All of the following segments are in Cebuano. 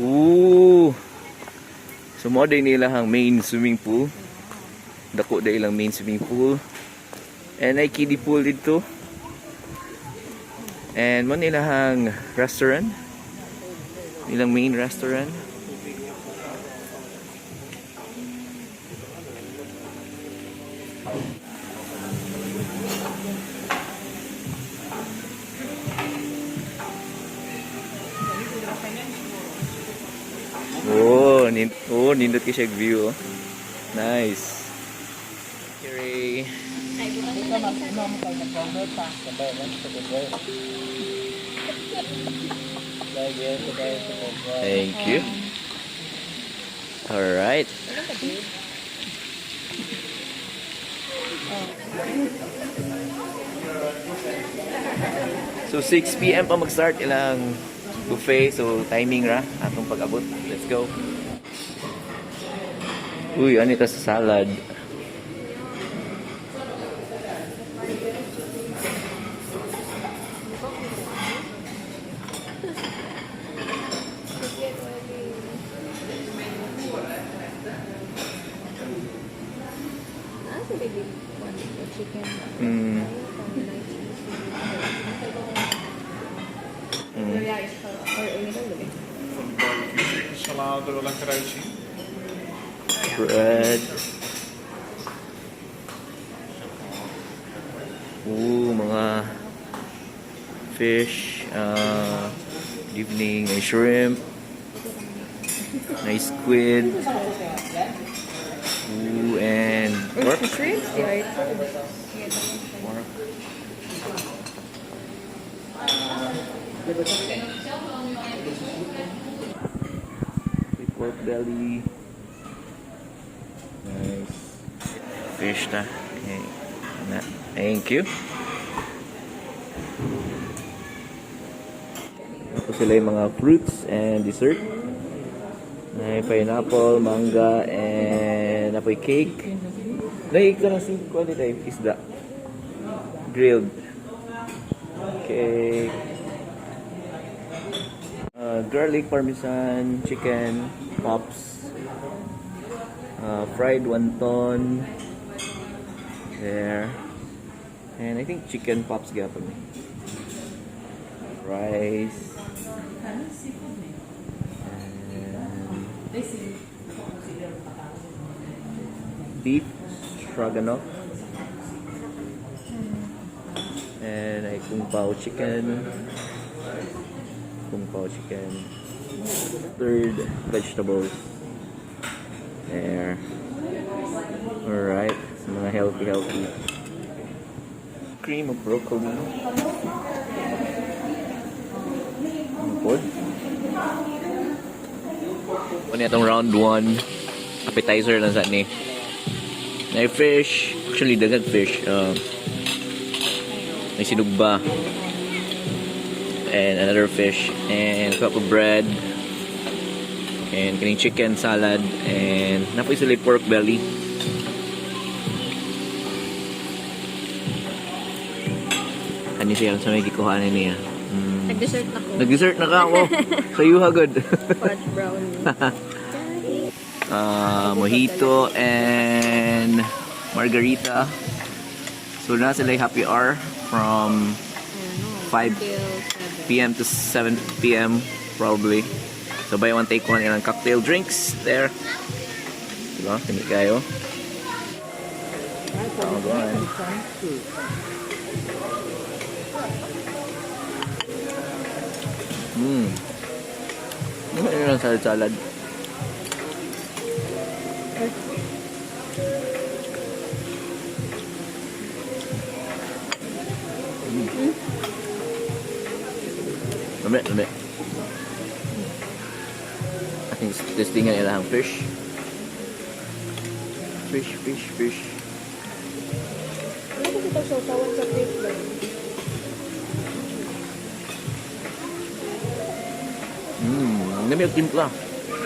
Ooh. So mao day nila ang main swimming pool. Dako day ilang main swimming pool. And ay kiddie pool dito. And mo nila ang restaurant. Ilang main restaurant. Oh, nindot kay siya view. Oh. Nice. Hooray. Thank you. All right. So 6 p.m. pa mag-start ilang buffet. So timing ra atong pag-abot. Let's go. Uy, ano ito sa salad? Ah, sa baby one, the chicken. Or ano? Van de barbecue chicken salade er wel lekker uitzien. Bread. Ooh, mga fish. Good evening. May shrimp. May squid. Ooh, and pork. Shrimp? Right. Pork. May pork belly. Nice. Fish na. Okay. Na. Thank you. Ito sila yung mga fruits and dessert. May pineapple, mangga, and apoy cake. Naik ka ng sing quality isda. Grilled. Okay. Garlic parmesan, chicken, pops, fried wonton. There. And I think chicken pops gyapon ni. Rice. And beef stroganoff. And ay kung pao chicken. Kung pao chicken. Third, vegetables. There. Alright. So, mga healthy, healthy. Cream of broccoli. Ano po? Ano itong round 1. Appetizer lang sa ni. May fish. Actually, daghang fish. May sinugba. And another fish. And a cup of bread. And kaning chicken salad. And napoy sila yung pork belly. Kani siya sa may gikuhaan niya. Nag-dessert na ko. Nag-dessert na ka ako. Sa iyo agad. Fudge brownie. Mojito and margarita. So na sila yung happy hour from 5 Till 7. p.m. to 7 p.m. probably. So buy one take one ilang cocktail drinks there. Diba? Kami kayo. Round one. Ano yun ang salad salad? Lami, lami. I think testingan nila ang fish. Fish, fish, fish. Ano kasi ito sausawan sa fish ba? Ang dami yung timpla.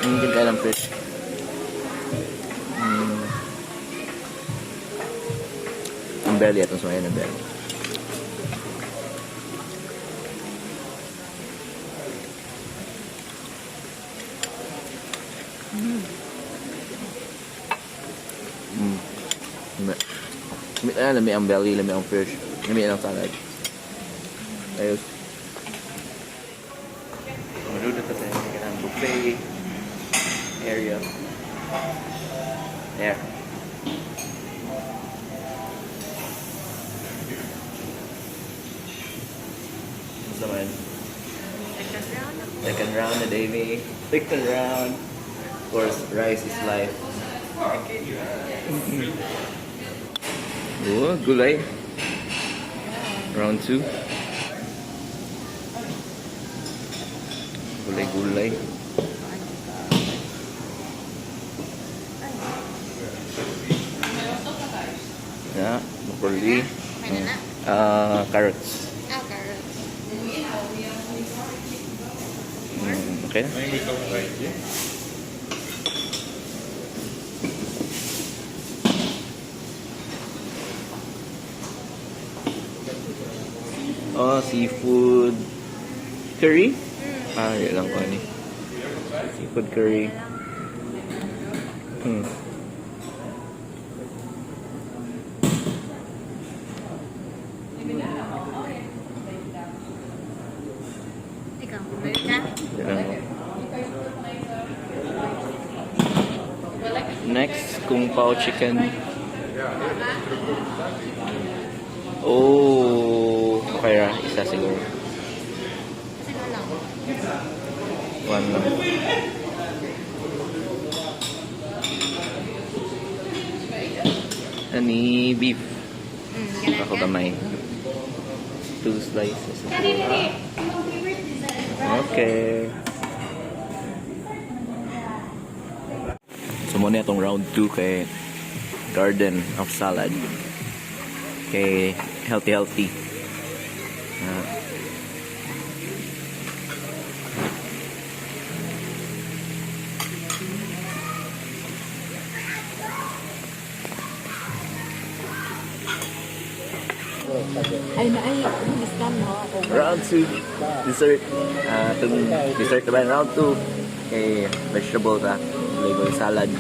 Ang timpla ng fish. Ang belly, atong sumayan ang belly. Lami. Lami na, lami ang belly, lami ang fish, lami ang salad. Ayos. Marudo ta sa kanang buffet area. There. Basta man. Second round ako. Second round na Davey. Second round. Of course, rice is life. Oh, gulay. Round two. Gulay, gulay. Yeah, broccoli. Okay na na. Carrots. Ah, carrots. Okay na. Neem ik nog een eentje. Oh, seafood curry? Ah, yun lang ko ani. Seafood curry. Ikaw, meron ka? Yun lang ko. Next, Kung Pao chicken. Oh, okay ra. Isa siguro. Kasi na lang. One lang. Ani beef. Ganun Ako ka? gamay. Two slices. Okay. So mao na atong round 2 kay Garden of Salad. Kay healthy healthy. Ah. Ay, na ay, scam no? Round 2 dessert. Ah, itong dessert naman round 2 kay vegetable ta, label salad.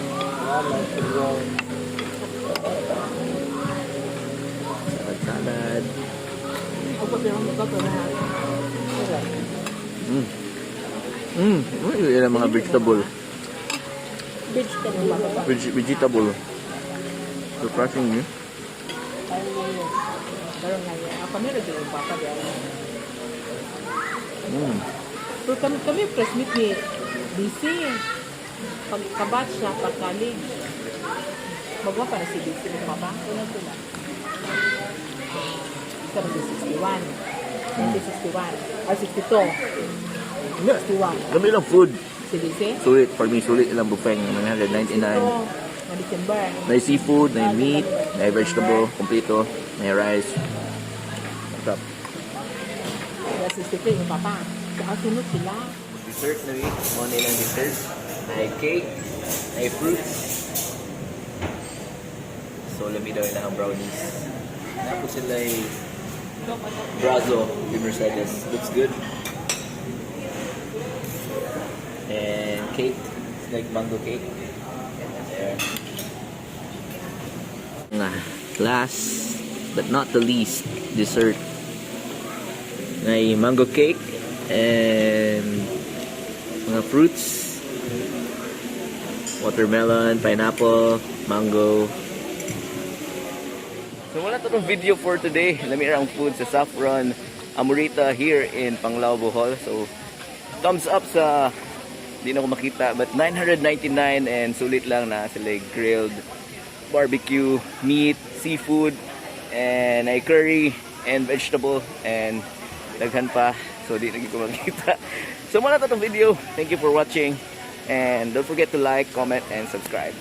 Salad salad. Ako pero mo na. Yun ang mga vegetable. Vegetable. Vegetable. Refreshing eh. Pero ngayon, kami rin yung papa di ay. Pero kami classmate ni DC. Pag kabatch siya, pag college. Magwa para si DC ng papa. Una sila. Ikaw si 61. 1961. Or 62. 61. Kami lang food. Si DC? Sulit for me, sulit ilang buffet ng 999. 62. Na December. May seafood, may meat, may vegetable, kompleto, may rice. What's up? Kaya 63 yung papa. So, ang sunod sila. Dessert na rin. Mga nilang dessert. May cake, may fruits. So, lami daw ilang brownies. Tapos sila ay brazo ni Mercedes. Looks good. And cake. It's like mango cake. There. Nga, last but not the least, dessert. May mango cake and mga fruits. Watermelon, pineapple, mango. So wala to tong video for today. Lami ang food sa Saffron Amorita here in Panglao, Bohol. So thumbs up sa di na ko makita but 999 and sulit lang na sila grilled barbecue, meat, seafood, and ay curry and vegetable and daghan pa. So di lagi ko makita. So mao na to tong video. Thank you for watching and don't forget to like, comment, and subscribe.